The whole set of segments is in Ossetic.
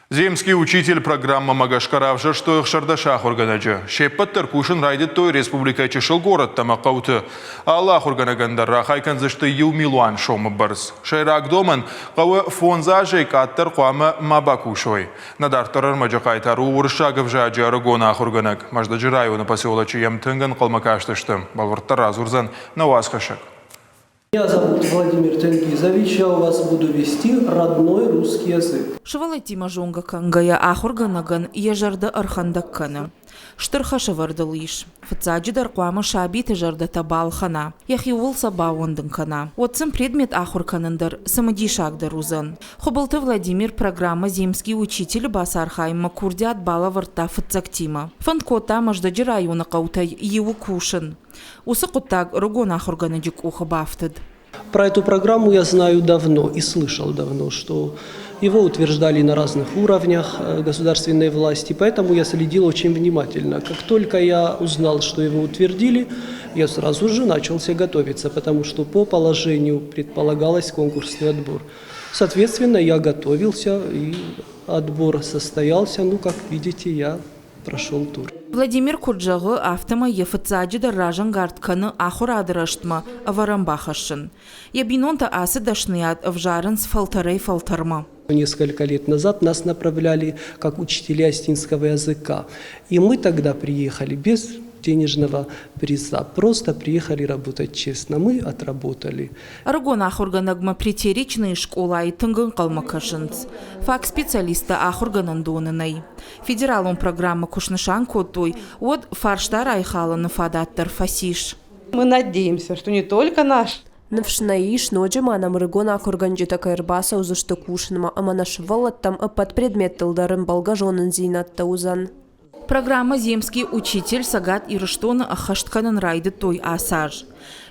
Земский учитель программӕмӕ гӕсгӕ равзӕрстой 16 ахуыргӕнӕджы. Се ппӕт дӕр кусын райдыдтой республикӕйы чысыл горӕттӕ ӕмӕ хъӕуты. Алы ахуыргӕнӕгӕн дӕр рахай кӕндзысты иу милуан сомы бӕрц. Сӕйраг домӕн хъӕуы фондз азӕй къаддӕр хъуамӕ ма бакусой. Нӕ дарддӕр ӕрмӕджы хъайтар у уырыссаг ӕвзаджы ӕрыгон ахуыргӕнӕг. Мӕздӕджы районы поселочы йӕм тынг ӕнхъӕлмӕ кастысты. Бӕлвырддӕр радзурдзӕн нӕ уацхӕссӕг. Меня зовут Владимир Тенгизович, я у вас буду вести родной русский язык. Сывӕллӕттимӕ зонгӕ кӕнгӕйӕ ахуыргӕнӕгӕн йӕ зӕрдӕ ӕрхӕндӕг кӕны. Стыр хӕсӕвӕрд ыл ис. Фыццаджыдӕр хъуамӕ сабиты зӕрдӕтӕ балхӕна, йӕхиуыл сӕ баууӕндын кӕна. Уӕд сын предмет ахуыр кӕнын дӕр цымыдисагдӕр уыдзӕн. Хуыбылты Владимир программӕ «Земский учитель»-ы бацархайынмӕ курдиат балӕвӕрдта фыццӕгтимӕ. Фӕнд кодта Мӕздӕджы районы хъӕутӕй иуы кусын. Уыцы хъуыддаг ӕрыгон ахуыргӕнӕджы къухы бафтыд. Про эту программу я знаю давно и слышал давно, что его утверждали на разных уровнях государственной власти, поэтому я следил очень внимательно. Как только я узнал, что его утвердили, я сразу же начался готовиться, потому что по положению предполагалось конкурсный отбор. Соответственно, я готовился, и отбор состоялся. Ну, как видите, я прошел тур. Владимир куыд зӕгъы, афтӕмӕй йӕ фыццаджыдӕр разӕнгард кӕны ахуырады рӕзтмӕ ӕвӕрӕн бахӕссын. Йӕ бинонтӕ ацы дӕсныйад ӕвзарынц фӕлтӕрӕй-фӕлтӕрмӕ. Несколько лет назад нас направляли как учителя осетинского языка. И мы тогда приехали без денежного приза. Просто приехали работать честно. Мы отработали. Ӕрыгон ахуыргӕнӕгмӕ Притеречныйы скъолайы тынг ӕнхъӕлмӕ кӕсынц. Фаг специалисттӕ ахуыргӕнӕндоны нӕй. Федералон программӕ куы снысан кодтой, уӕд фарста райхалыны фадат дӕр фӕцис. Мы надеемся, что не только наш Ныфс нӕ ис, ноджы ма нӕм ӕрыгон ахуыргӕнджытӕ кӕй ӕрбацӕудзысты кусынмӕ ӕмӕ нӕ сывӕллӕттӕм ӕппӕт предметтыл дӕр ӕмбӕлгӕ зонындзинӕдтӕ уыдзӕн. Программӕ «Земский учитель» Цӕгат Ирыстоны ӕххӕст кӕнын райдыдтой ацы аз.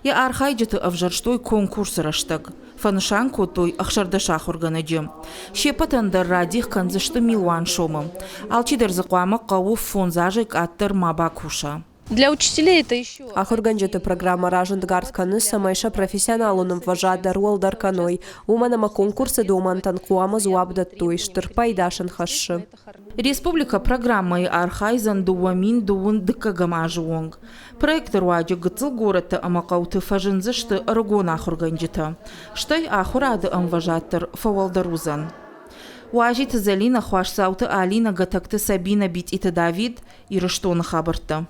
Йӕ архайджыты ӕвзӕрстой конкурсы рӕстӕг. Фӕнысан кодтой 16 ахуыргӕнӕджы. Се ппӕтӕн дӕр радих кӕндзысты милуан сомы. Алчидӕр дзы хъуамӕ хъӕуы фондз азӕй къаддӕр ма бакуса. Для учителей это еще... Ахуыргӕнджыты программӕ разӕнгард кӕны, цӕмӕй сӕ профессионалон ӕмвӕзад дӕр уӕлдӕр кӕной, уымӕн ӕмӕ конкурсы домӕнтӕн хъуамӕ дзуапп дӕттой, стыр пайда сын хӕссы. Республикӕ программӕйы архайдзӕн 2000 дыккӕгӕм азы онг. Проекты руаджы гыццыл горӕтты ӕмӕ хъӕуты фӕзындзысты ӕрыгон ахуыргӕнджытӕ. Стӕй ахуырады ӕмвӕзад дӕр фӕуӕлдӕр уыдзӕн. Уазиты Зӕлинӕ, Хуасдзауты Алинӕ, Гӕтӕгты Сабинӕ, Битъиты Давид, Ирыстоны хабӕрттӕ.